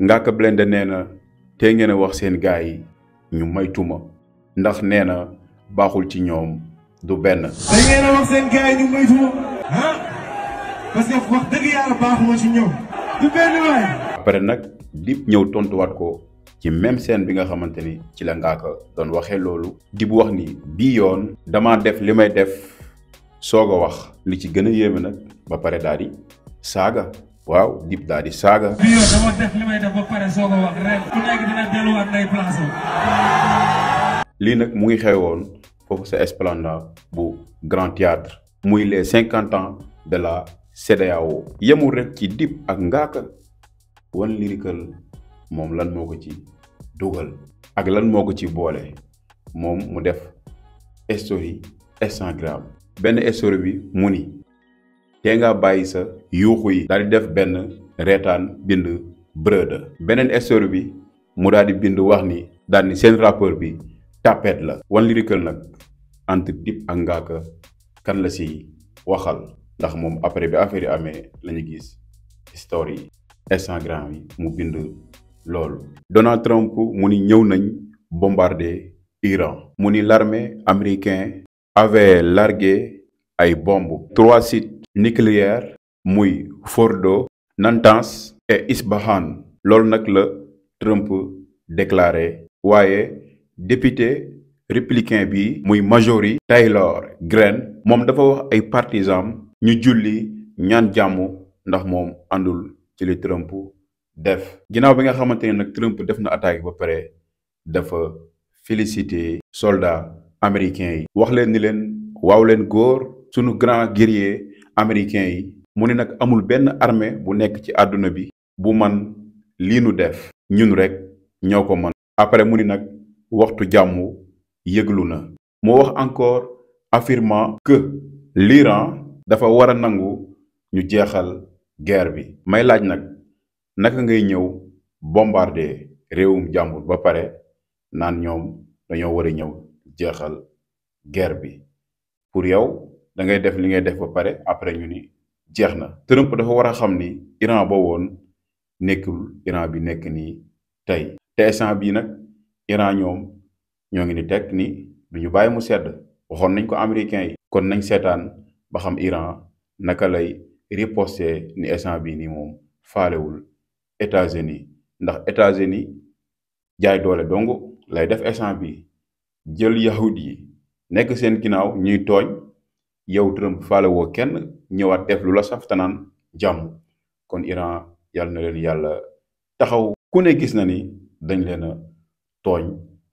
Ngaaka Blindé nee na te ngeen a wax seen gaay yi ñu maytuma ndax nee na baaxul ci ñoom du benn. te ngeen a wax seen gaay yi ñu maytuma ah parce que wax dëgg yàlla baaxuma ci ñoom du benn waay. après nag Dip ñëw tontuwaat ko ci même scène bi nga xamante ni ci la Ngaaka doon waxee loolu. Dip wax ni bii yoon dama def li may def soog a wax li ci gën a yéeme nag ba pare daal di saaga. waaw Dip daal di saaga. bii yoon dama def li may def ba pare soog a wax ren ku nekk dina delluwaat nay place. lii nag mu ngi xewoon foofu sa esplanade bu Grand Théâtre muy les 50 ans de la CEDEAO. yemul rek ci Dip ak Ngaaka One Lyrical moom lan moo ko ci dugal ak lan moo ko ci boole moom mu def story Instagram. benn story bi mu ni te nga bàyyi sa yuuxu yi daal di def benn reetaan bind brëda. beneen story bi mu daal di bind wax ni daal ni seen rappeur bi tapet la. One Lyrical nag entre Dip ak Ngaaka kan la si waxal ndax moom après bi affaire yi amee la ñu gis story Instagram yi mu bind loolu. Donald Trump mu ni ñëw nañ bombarder Iran. mu ni l'armée américaine avait largué ay bombes 3 sites nucléaires muy Fordo, Natanz et Isfahan. loolu nag la Trump déclaré. waaye député républicain bi muy Marjorie Taylor Greene moom dafa wax ay partisans ñu julli ñaan jàmm ndax moom àndul ci li Trump def. ginnaaw bi nga xamante ne nag Trump def na attaque ba pare dafa félicité soldats américains yi. wax leen ni leen waaw leen góor sunu grand guerrier américains yi. mu ne nag amul benn armée bu nekk ci àdduna bi bu man lii nu def ñun rek ñoo ko mën. après mu ni nag waxtu jàmm yëglu na. moo wax encore affirmant que l'Iran dafa war a nangu ñu jeexal guerre bi. may laaj nag naka ngay ñëw bombarder réewum jàmbur ba pare naan ñoom dañoo war a ñëw jeexal guerre bi. pour yow da ngay def li ngay def ba pare après ñu ni jeex na. Trump dafa war a xam ni Iran ba woon nekkul Iran bi nekk nii tey. te instant bii nag Iran ñoom ñoo ngi ni teg ni du ñu bàyyi mu sedd. waxoon nañ ko américains yi. kon nañ seetaan ba xam Iran naka lay riposter ni instant bii nii moom faalewul États-Unis ndax États-Unis jaay doole dong lay def instant bi jël yahud yi nekk seen ginnaaw ñuy tooñ. yow Trump faale woo kenn ñëwaat def lu la saf tanaan jàmm. kon Iran yàlla na leen yàlla taxaw. ku ne gis na ni dañ leen a tooñ